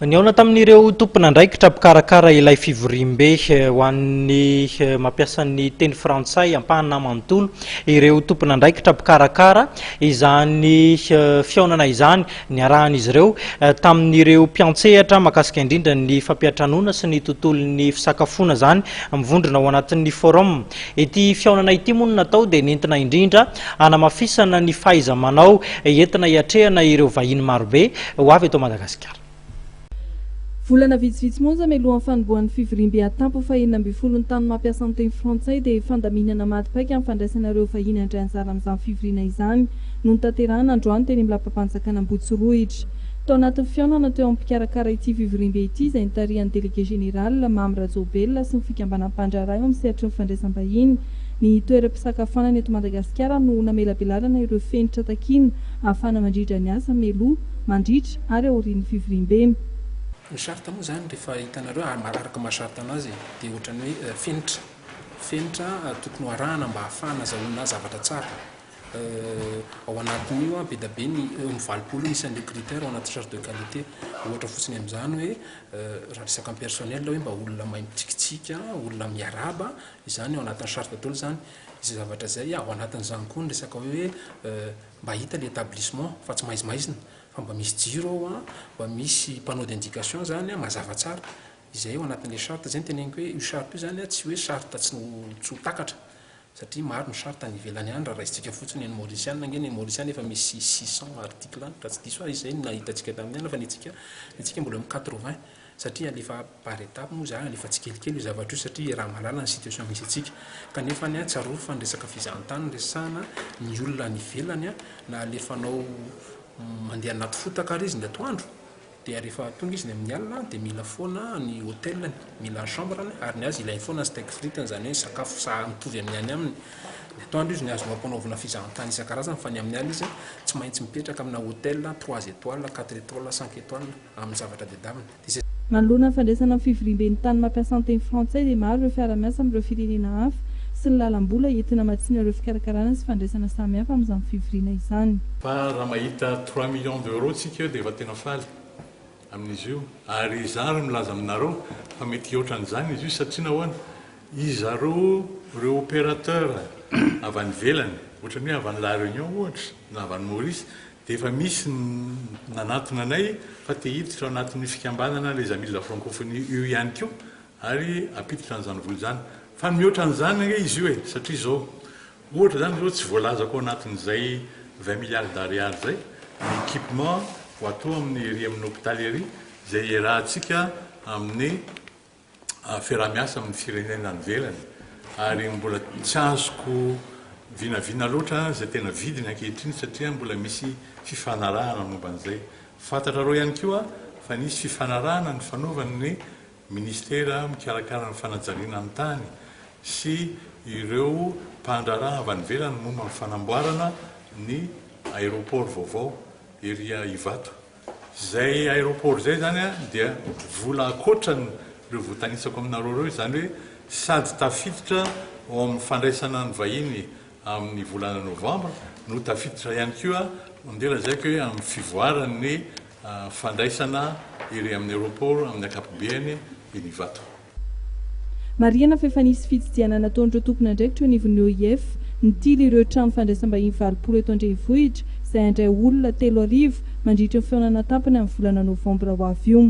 Nihaona tamin'ireo tompon'andraikitra mpikarakara ilay fivoriambe ho an'ny mampiasa ny teny frantsay ampahany na manontolo ireo tompon'andraikitra mpikarakara izany fihaonana izany niarahan'izy ireo tamin'ireo mpiantsehatra mahakasika indrindra ny fampiantranoana sy ny tontolon'ny fisakafoana izany mivondrona ao anatin'ny forum. Ity fihaonana ity moa no natao dia nentina indrindra hanamafisana ny fahaiza-manao entina hiatrehana ireo vahiny marobe ho avy eto Madagasikara. Volana vitsivitsy monja mialohan'ny fanombohan'ny fivoriambe an-tampo fahenina ambin'ny ny tany mampiasa ny teny frantsay dia fandaminana maty paika amin'ny fandraisana ireo vahiny handray anjara amin'izany fivoriana izany no notanterahina androany teny amin'ny lapam-panjakana Ambohitsorohitra. Tao anatin'ny fihaonana teo amin'ny mpikarakara ity fivoriambe ity izay notarihan'ny délégué général Mamy Rajaobelina sy ny fikambanam-pandraharaha eo amin'ny sehatry ny fandraisam-bahiny ny toeram-pisakafoanana eto Madagasikara no namelabelarana ireo fenitra takiana ahafahana mandrindra ny asa mialoha, mandritra ary aorian'ny fivoriambe. Ny charte moa izany rehefa hitanareo araka maha charte anazy dia ohatran'ny hoe fenitra, fenitra tokony ho arahana mba hahafahana azahoana zavatra tsara. Ao anatin'io be dia be ny eo amin'ny 80 eo ny isan'ireo critères ao anaty charte de qualité. Ohatra fotsiny amin'izany hoe raha resaka personnel hoe mba olona mahay mitsikitsiky, olona miarahaba, izany ao anatin'ny charte daholo izany. Izay zavatra izay, ao anatin'izany koa ny resaka hoe mba hita ilay établissement fa tsy maizimaizina. Fa mba misy jiro ao an, mba misy panneau d'indication zany an, mazava tsara. Izay ao anatin'ilay charte izay no teneniko hoe io charte io zany an tsy hoe charte tsy ho tsy ho takatra satria maro ny charte any ivelany any raha raisintsika fotsiny ny mauriciana ange ny mauriciana efa misy 600 articles any raha tsy diso aho izay no nahitantsika tamin'ny any fa ny antsika ny antsika mbola eo amin'ny 80 satria alefa par étape moa izany, alefa tsikelikely io zavatra io satria raha mahalala ny situation misy antsika. Kanefa anie tsarovy fa ny resaka fizahantany no resahana, ny olona any ivelany na alefanao mandeha anaty fotaka ary izy ny atoandro dia rehefa tonga izy ny amin'ny alina dia mila foana ny hotel-ny, mila ny chambre-ny ary ny azy ilainy foana ny steak frites-ny izany hoe sakafo saha mitovy amin'ny any aminy. Ny atoandro izy ny azonao ampanaovina fizahantany isan-karazany fa ny amin'ny alina izy tsy maintsy mipetraka amina hotel trois étoiles, quatre étoiles, cinq étoiles amin'ny zavatra tadiaviny. Dia izay. Manoloana ny fandraisana ny fivoriamben'ny tany mampiasa ny teny frantsay dia maro ireo fiara-miasa amin'ireo firenena hafa sy ny lalam-bola entina hamatsiana ireo fikarakarana sy fandraisana samihafa amin'izany fivoriana izany. Fa raha mahita 3 millions d'euros tsika eo dia efa tena faly amin'izy io. Ary izaho ary milaza aminareo fa mety hihoatra an'izany izy io satria nahoana? Izareo ireo opérateur avy any ivelany, ohatran'ny hoe avy any La Réunion ohatra na avy any Maurice dia efa misy ny nanantona anay fa te hiditra ao anatin'io fikambanana Les Amis de la Francophonie io ihany koa ary hampiditra an'izany vola izany. Fa ny mihoatra an'izany ange izy io e! Satria izao, ohatra izany izao tsy voalazako ao anatin'izay 20 milliards d'ariary izay ny équipement ho atao amin'ny ery amin'ny hopitaly ery izay iarahantsika amin'ny fiaraha-miasa amin'ny firenena any ivelany ary mbola tsy azoko vinavina loatra izay tena vidiny ankehitriny satria mbola misy fifanarahana momba an'izay. Fantatrareo ihany koa fa nisy fifanarahana nifanaovan'ny minisitera mikarakara ny fanajariana ny tany sy ireo mpandraharaha avy any ivelany momba ny fanamboarana ny aéroport vaovao ery Ivato. Izay aéroport izay izany dia vola ankoatran ireo voatanisako aminareo ireo, izany hoe sady tafiditra ao amin'ny fandraisana ny vahiny amin'ny volana novambra no tafiditra ihany koa andeha lazaiko hoe amin'ny fivoaran'ny fandraisana ery amin'ny aéroport amin'ny ankapobeany eny Ivato. Marihana fa efa nisy fitsidihana nataon'ireo tompon'andraikitra eo anivon'ny OIF nitily ireo trano fandraisam-bahiny 80 eto an-drenivohitra izay handray olona 3000 mandritra ny fihaonana an-tampony amin'ny volana novambra ho avy io.